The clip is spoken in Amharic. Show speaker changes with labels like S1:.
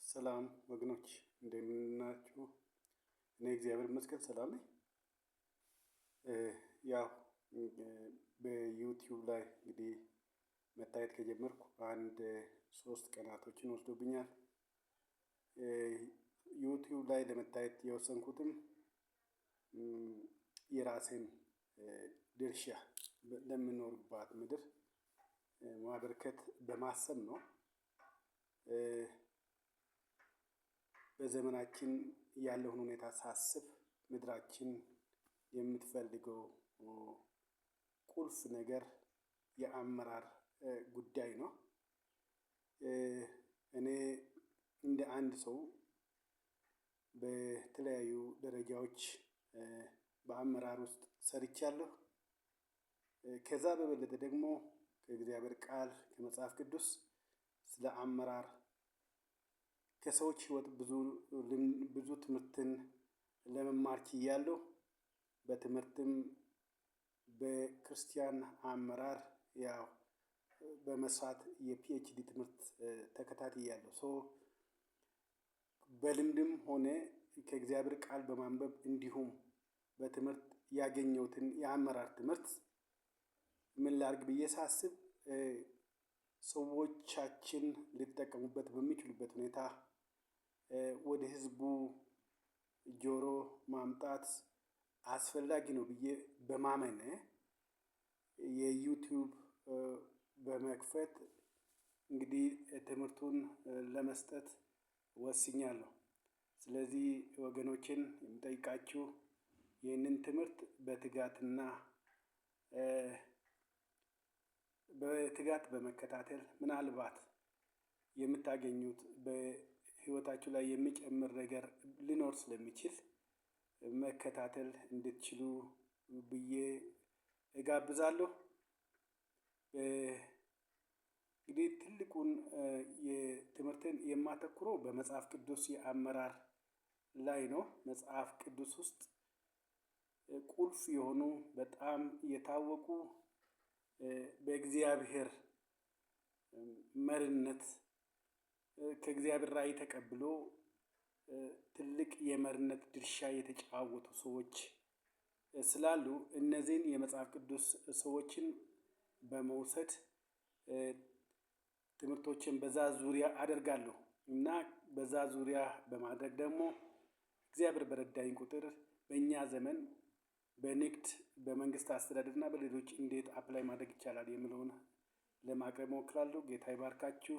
S1: ሰላም ወገኖች፣ እንደምናችሁ? እኔ እግዚአብሔር ይመስገን ሰላም ነኝ። ያው በዩቲዩብ ላይ እንግዲህ መታየት ከጀመርኩ አንድ 3 ቀናቶችን ወስዶብኛል። ዩቲዩብ ላይ ለመታየት የወሰንኩትም የራሴን ድርሻ ለምኖርባት ምድር ማበርከት በማሰብ ነው። በዘመናችን ያለውን ሁኔታ ሳስብ ምድራችን የምትፈልገው ቁልፍ ነገር የአመራር ጉዳይ ነው። እኔ እንደ አንድ ሰው በተለያዩ ደረጃዎች በአመራር ውስጥ ሰርቻለሁ። ከዛ በበለጠ ደግሞ ከእግዚአብሔር ቃል፣ ከመጽሐፍ ቅዱስ ስለ አመራር፣ ከሰዎች ህይወት ብዙ ብዙ ትምህርትን ለመማር ችያለሁ። በትምህርትም በክርስቲያን አመራር ያው በመስራት የ PhD ትምህርት ተከታትያለሁ። So በልምድም ሆነ ከእግዚአብሔር ቃል በማንበብ እንዲሁም በትምህርት ያገኘሁትን የአመራር ትምህርት ምን ላድርግ ብዬ ሳስብ፣ ሰዎቻችን ሊጠቀሙበት በሚችሉበት ሁኔታ ወደ ህዝቡ ጆሮ ማምጣት አስፈላጊ ነው ብዬ በማመን የዩቲዩብ በመክፈት እንግዲህ ትምህርቱን ለመስጠት ወስኛለሁ። ስለዚህ ወገኖችን የምጠይቃችሁ ይህንን ትምህርት በትጋትና በትጋት በመከታተል ምናልባት የምታገኙት በህይወታችሁ ላይ የሚጨምር ነገር ሊኖር ስለሚችል መከታተል እንድትችሉ ብዬ እጋብዛለሁ። እንግዲህ ትልቁን የትምህርትን የማተኩረው በመጽሐፍ ቅዱስ የአመራር ላይ ነው። መጽሐፍ ቅዱስ ውስጥ ቁልፍ የሆኑ፣ በጣም የታወቁ፣ በእግዚአብሔር መሪነት ከእግዚአብሔር ራእይ ተቀብሎ ትልቅ የመሪነት ድርሻ የተጫወቱ ሰዎች ስላሉ እነዚህን የመጽሐፍ ቅዱስ ሰዎችን በመውሰድ ትምህርቶችን በዛ ዙሪያ አደርጋለሁ። እና በዛ ዙሪያ በማድረግ ደግሞ እግዚአብሔር በረዳኝ ቁጥር በእኛ ዘመን በንግድ፣ በመንግስት አስተዳደር እና በሌሎች እንዴት apply ማድረግ ይቻላል የሚለውን ለማቅረብ እሞክራለሁ። ጌታ ይባርካችሁ።